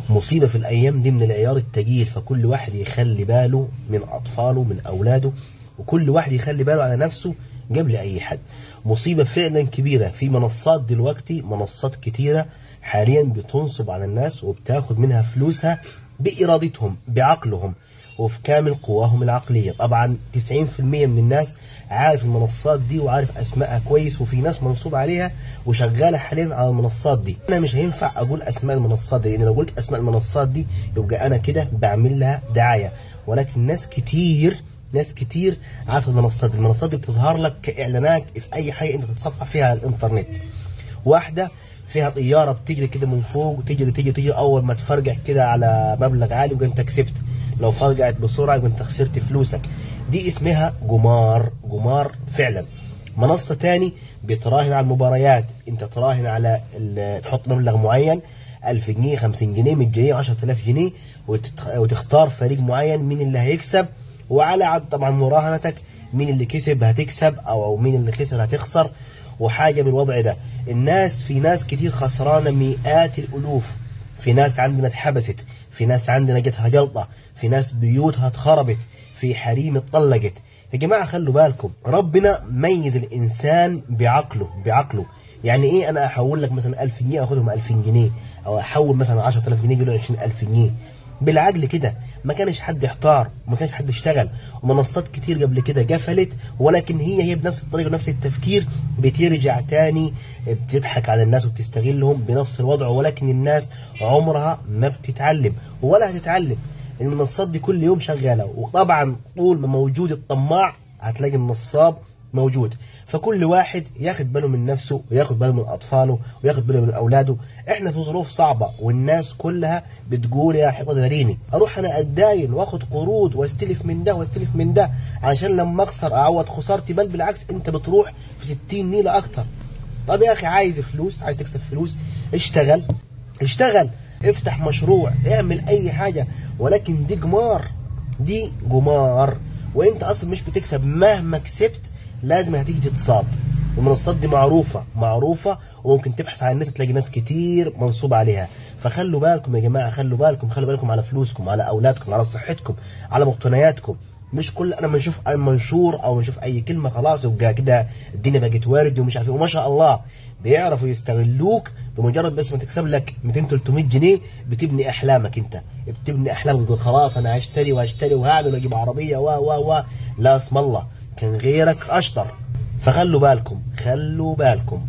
مصيبة في الأيام دي من العيار التجيل. فكل واحد يخلي باله من أطفاله، من أولاده، وكل واحد يخلي باله على نفسه قبل أي حد. مصيبة فعلا كبيرة. في منصات دلوقتي، منصات كتيرة حاليا بتنصب على الناس وبتاخد منها فلوسها بإرادتهم، بعقلهم، وفي كامل قواهم العقلية. طبعا 90% من الناس عارف المنصات دي وعارف أسمائها كويس، وفي ناس منصوب عليها وشغالة حاليا على المنصات دي. أنا مش هينفع أقول أسماء المنصات دي، لأن لو قلت أسماء المنصات دي يبقى أنا كده بعمل لها دعاية. ولكن ناس كتير، ناس كتير عارفة المنصات دي. المنصات دي بتظهر لك كإعلانات في أي حاجة أنت بتتصفح فيها على الإنترنت. واحدة فيها طيارة بتجري كده من فوق، وتجري تجري تجري، أول ما تفرجع كده على مبلغ عالي يبقى أنت كسبت، لو فرجعت بسرعة يبقى أنت خسرت فلوسك. دي اسمها قمار، قمار فعلا. منصة تاني بتراهن على المباريات، أنت تراهن على تحط مبلغ معين، 1000 جنيه، 50 جنيه، 100 جنيه، 10000 جنيه، وتختار فريق معين مين اللي هيكسب، وعلى عد طبعا مراهنتك مين اللي كسب هتكسب أو مين اللي خسر هتخسر، وحاجة بالوضع ده. الناس، في ناس كتير خسرانة مئات الألوف، في ناس عندنا اتحبست، في ناس عندنا جتها جلطة، في ناس بيوتها اتخربت، في حريم اتطلقت. يا جماعة خلوا بالكم، ربنا ميز الإنسان بعقله، بعقله. يعني إيه أنا أحول لك مثلا 1000 جنيه أخدهم 2000 جنيه، أو أحول مثلا 10000 جنيه يقولوا 20000 جنيه؟ بالعقل كده ما كانش حد احتار، وما كانش حد اشتغل، ومنصات كتير قبل كده قفلت، ولكن هي بنفس الطريقة ونفس التفكير بترجع تاني، بتضحك على الناس وبتستغلهم بنفس الوضع. ولكن الناس عمرها ما بتتعلم ولا هتتعلم. المنصات دي كل يوم شغالة، وطبعا طول ما موجود الطماع هتلاقي النصاب موجود. فكل واحد ياخد باله من نفسه، وياخد باله من اطفاله، وياخد باله من اولاده. احنا في ظروف صعبة، والناس كلها بتقول يا حيطة داريني، اروح انا اتداين واخد قروض واستلف من ده واستلف من ده علشان لما اخسر اعوض خسارتي. بل بالعكس، انت بتروح في 60 نيله اكتر. طب يا اخي، عايز فلوس، عايز تكسب فلوس، اشتغل، اشتغل، افتح مشروع، اعمل اي حاجة. ولكن دي قمار، دي قمار، وانت اصلا مش بتكسب. مهما كسبت لازم هتيجي تتصاد. المنصات دي معروفة، معروفة، وممكن تبحث على النت تلاقي ناس كتير منصوب عليها. فخلوا بالكم يا جماعة، خلوا بالكم، خلوا بالكم على فلوسكم، على أولادكم، على صحتكم، على مقتنياتكم. مش كل أنا ما نشوف أي منشور أو نشوف أي كلمة خلاص يبقى كده الدنيا بقت وارد ومش عارف إيه. وما شاء الله بيعرفوا يستغلوك، بمجرد بس ما تكسب لك 200 300 جنيه بتبني أحلامك. أنت بتبني أحلامك، بتقول خلاص أنا هشتري وهشتري وهعمل وأجيب عربية و و و لا اسم الله، كان غيرك أشطر. فخلوا بالكم، خلوا بالكم.